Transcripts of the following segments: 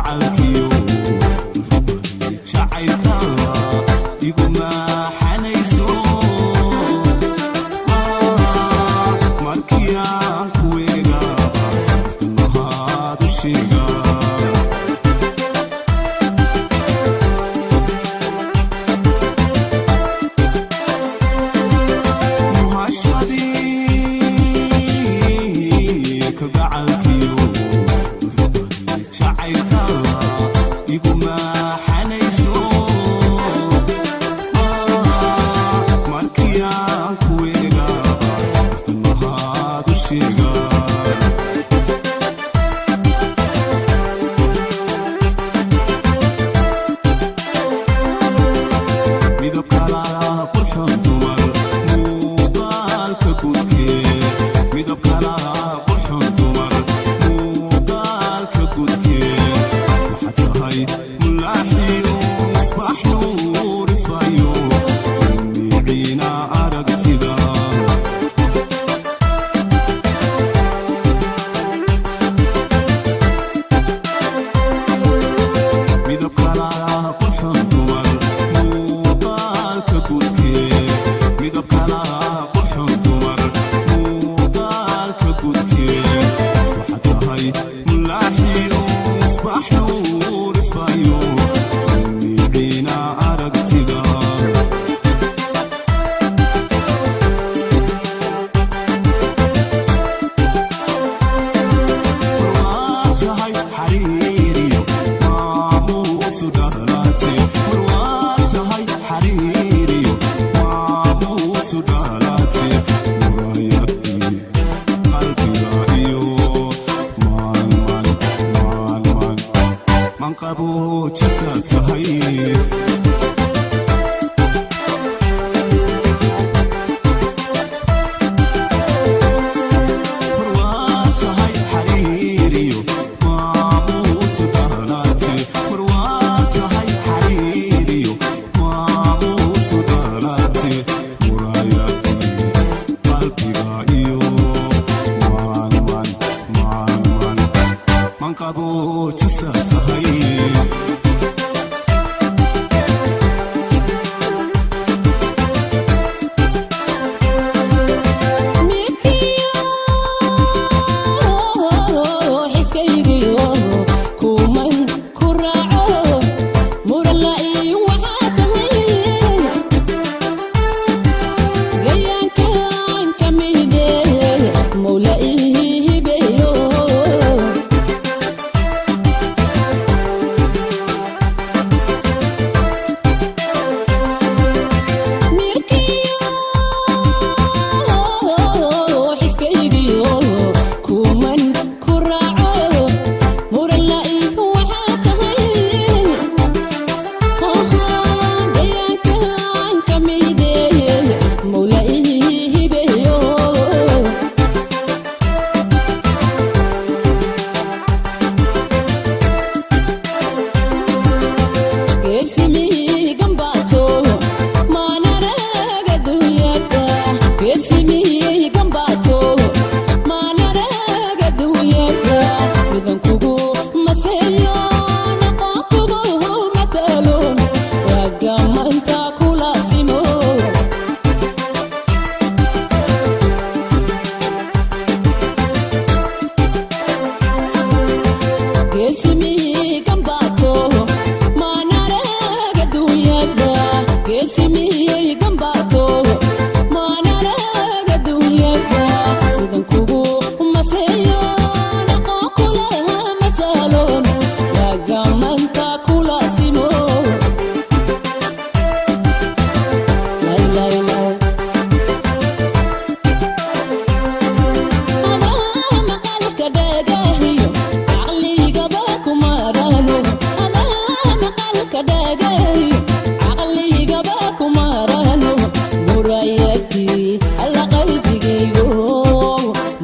Kalgacalkiyo jacaylka iguma xanayso. Markii aan ku eegaba, mahad u sheega. Muhashadii kalgacalkiyo jacaylka iguma xanayso. Markii aan ku eegaba, mahad u sheega. Midabkala qurxoon dumar muuqaalka gudkee, midabkala qurxoon dumar muuqaalka gudkee, waxaad tahay mulaaxiyo misbaax nuurifayo miciina aragtida. Midabkala qurxoon dumar muuqaalka gudkee, midabkala qurxoon dumar muuqaalka gudkee, waxaad tahay mulaaxiyo misbaax nuurifayo miciina aragtida. Waa tahay xariiriyo maamuusu dhalaate, waa tahay xariiriyo maamuusu dhalaate, muraayadii qalbiga iyo maalman maalman manqaboojisa tahay. Waa tahay xariiriyo maamuusu dhalaate, waa tahay xariiriyo maamuusu dhalaate, muraayadii qalbiga iyo maalman maalman manqaboojisa tahay. Midkiyo xiskaygiyo kuman ku raaco murala iyo waxaa tahay gayaankan ka mide mawla ii hibeeyo. Mirkiyo xiskaygiyo kuman ku raaco murala iyo waxaa tahay gayaankan ka mide mawla ii hibeeyo. Geesimihigambato maanaraga dunyada, geesimihigambato maanaraga dunyada, midankugu maseeyo naqoonkugu matalo wagamanta kula simo. Geesimihigambato maanaraga dunyada, geesimihigambato maanaraga dunyada, midankugu maseeyo naqoon kula masalon wagamanta kula simo. Lay, lay, lay. Adaa maqalka dhagahiyo caqligaba kumarano, adaa maqalka dhagahiyo caqligaba kumarano, murayadii alla qalbigaygo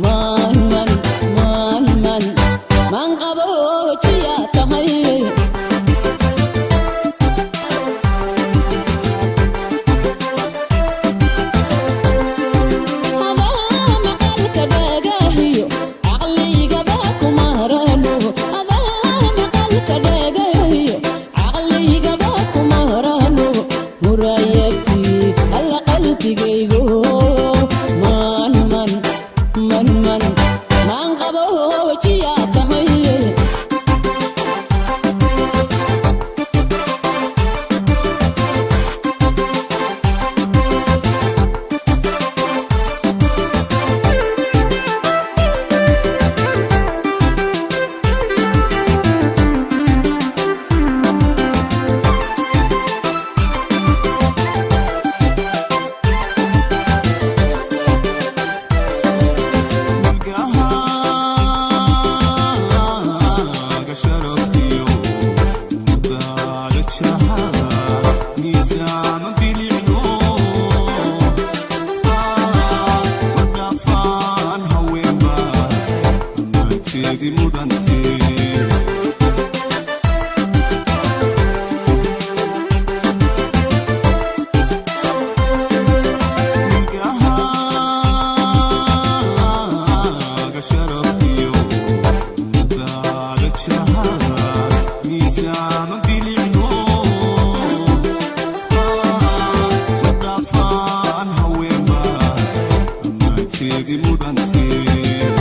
maanman maanman maanqaboojiya tahay. Adaa maqalka dhagahiyo caqligaba kumarano, adaa maqalka. Markaad miisaama bilicdo, madhaafaan haweenba ammaanteedii mudantee.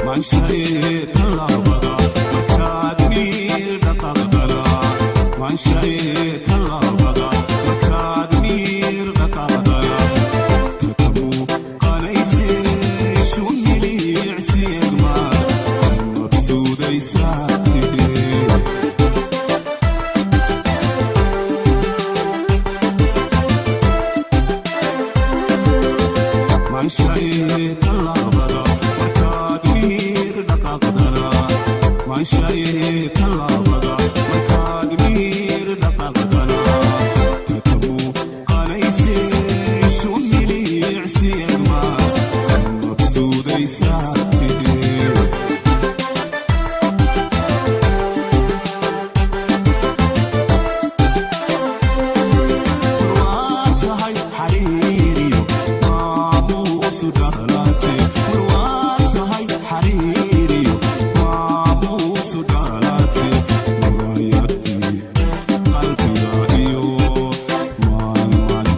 Maanshaye tallaabada markaad miir dhaqaaqdana, maanshaye tallaabada markaad miir dhaqaaqdana, takamu qanayse ishu miliicsiegmaad mabsuudaysaatee. Maanshaye tallaabada markaad miir dhaqaaqdana, maanshaye tallaabada markaad miir dhaqaaqdana, takamu qanayse ishu miliicsiegmaad mabsuudaysaatee. Waa tahay xariiriyo maamuusu dhalaate, waa tahay xariiriyo maamuusu dhalaate, muraayadii qalbiga iyo maalmaan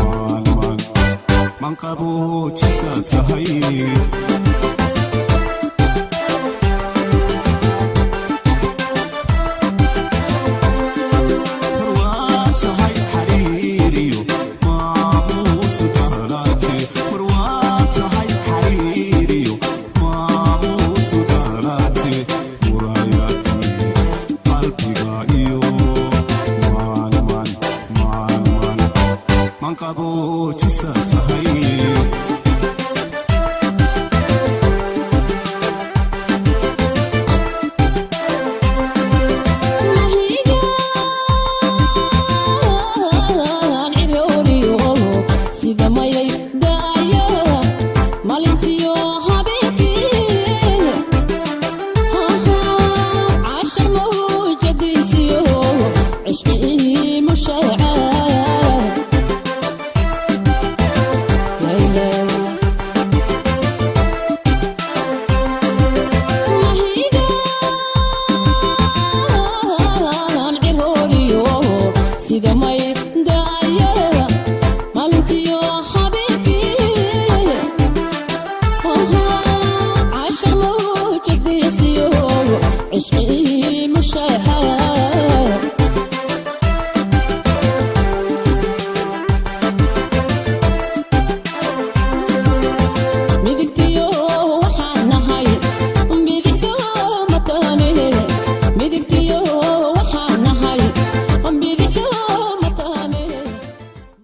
maalmaan manqaboojisa tahay. Waa tahay xariiriyo maamuusu dhalaate, waa tahay xariiriyo maamuusu dhalaate, muraayadii qalbiga iyo maalmaan maalmaan manqaboojisa tahay. Mahigaan cirooliyo sida mayay.